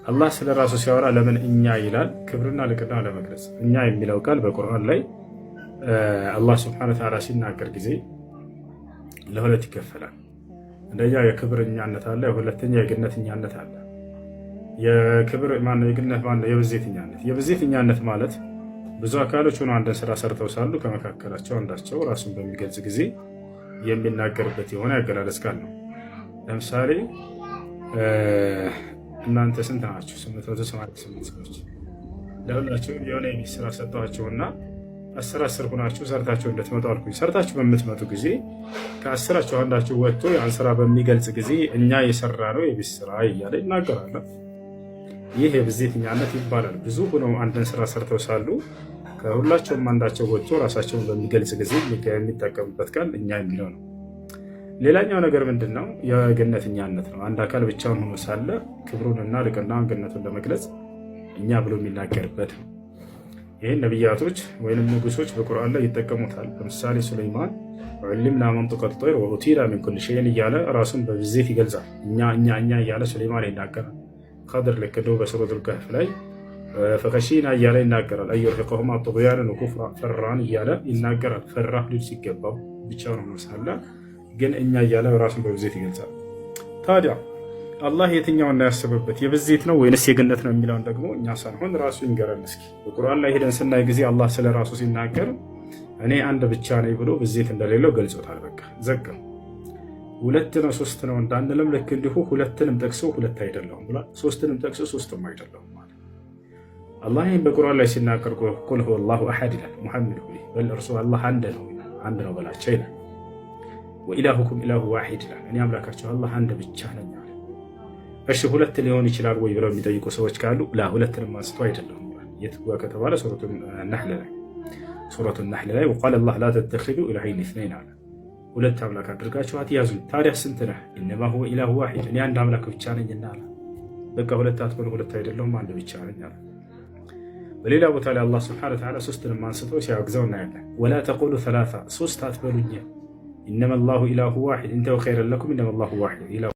አላህ ስለ ራሱ ሲያወራ ለምን እኛ ይላል? ክብርና ልቅና ለመግለጽ። እኛ የሚለው ቃል በቁርአን ላይ አላህ ስብሐነ ወተዓላ ሲናገር ጊዜ ለሁለት ይከፈላል። አንደኛ የክብር እኛነት አለ፣ ሁለተኛ የግነት እኛነት አለ። የክብር ማነው? የግነት ማነው? የብዜት እኛነት። የብዜት እኛነት ማለት ብዙ አካሎች ሆነው አንድን ስራ ሰርተው ሳሉ ከመካከላቸው አንዳቸው ራሱን በሚገልጽ ጊዜ የሚናገርበት የሆነ ያገላለጽ ቃል ነው። ለምሳሌ እናንተ ስንት ናችሁ? 888 ሰዎች። ለሁላችሁም የሆነ የቤት ስራ ሰጠኋችሁና 10 10 ሁናችሁ ሰርታችሁ እንድትመጡ አልኩኝ። ሰርታችሁ በምትመጡ ጊዜ ከ10ራችሁ አንዳችሁ ወጥቶ ያን ስራ በሚገልጽ ጊዜ እኛ የሰራነው የቤት ስራ እያለ ይናገራል። ይህ የብዜትኛነት ይባላል። ብዙ ሆነው አንድን ስራ ሰርተው ሳሉ ከሁላቸውም አንዳቸው ወጥቶ ራሳቸውን በሚገልጽ ጊዜ የሚጠቀሙበት ቃል እኛ የሚለው ነው። ሌላኛው ነገር ምንድን ነው? የግነትኛነት ነው። አንድ አካል ብቻውን ሆኖ ሳለ ክብሩንና ልቅናውን ግነቱን ለመግለጽ እኛ ብሎ የሚናገርበት ነው። ይህን ነቢያቶች ወይንም ንጉሶች በቁርአን ላይ ይጠቀሙታል። ለምሳሌ ሱለይማን علمنا منطق الطير وأوتينا من كل شيء እያለ ራሱን በብዜት ይገልጻል። እኛ እኛ እኛ እያለ ሱለይማን ይናገራል። ኸድር ልክ እንደው በሱረቱል ከህፍ ላይ فخشينا እያለ ይናገራል። أن يرهقهما طغيانا وكفرا ፈራን እያለ ይናገራል። ፈራ ሊል ሲገባው ብቻውን ሆኖ ሳለ ግን እኛ እያለ ራሱን በብዜት ይገልጻል። ታዲያ አላህ የትኛውን ነው ያሰበበት? የብዜት ነው ወይንስ የግነት ነው የሚለውን ደግሞ እኛ ሳንሆን ራሱ ይንገረን እስኪ። በቁርአን ላይ ሄደን ስናይ ጊዜ አላህ ስለ ራሱ ሲናገር እኔ አንድ ብቻ ነኝ ብሎ ብዜት እንደሌለው ገልጾታል። በቃ ዘጋ። ሁለት ነው ሶስት ነው እንዳንልም ልክ እንዲሁ ሁለትንም ጠቅሶ ሁለት አይደለሁም ብሏል። ሶስትንም ጠቅሶ ሶስትም አይደለሁም ማለት። አላህ ይህን በቁርአን ላይ ሲናገር قل هو الله أحد ይላል። ሙሐመድ ሆይ በል እርሱ አላህ አንድ ነው ይላል። አንድ ነው በላቸው ይላል። وإلهكم إله واحد ይላል። እኔ አምላካችሁ አላህ አንድ ብቻ ነኝ አለ። እሺ ሁለት ሊሆን ይችላል ወይ ብለው የሚጠይቁ ሰዎች ካሉ لا፣ ሁለትንም አንስቶ አይደለሁም ይላል። የት ጋ ከተባለ ሱረቱ ነሕል ላይ፣ ሱረቱ ነሕል ላይ وقال الله لا تتخذوا إلهين اثنين አለ። ሁለት አምላክ አድርጋችሁ አትያዙኝ። ታዲያ ስንት ነህ? إنما هو إله واحد፣ እኔ አንድ አምላክ ብቻ ነኝና አለ። በቃ ሁለት አትበሉ፣ ሁለት አይደለሁም፣ አንድ ብቻ ነኝ አለ። በሌላ ቦታ ላይ አላህ ስብሐነ ወተዓላ ሶስትንም አንስቶ ሲያወግዘው እናያለን። ولا تقولوا ثلاثة፣ ሶስት አትበሉኝ። إنما الله إله واحد، انتهوا خيرا لكم، إنما الله واحد إله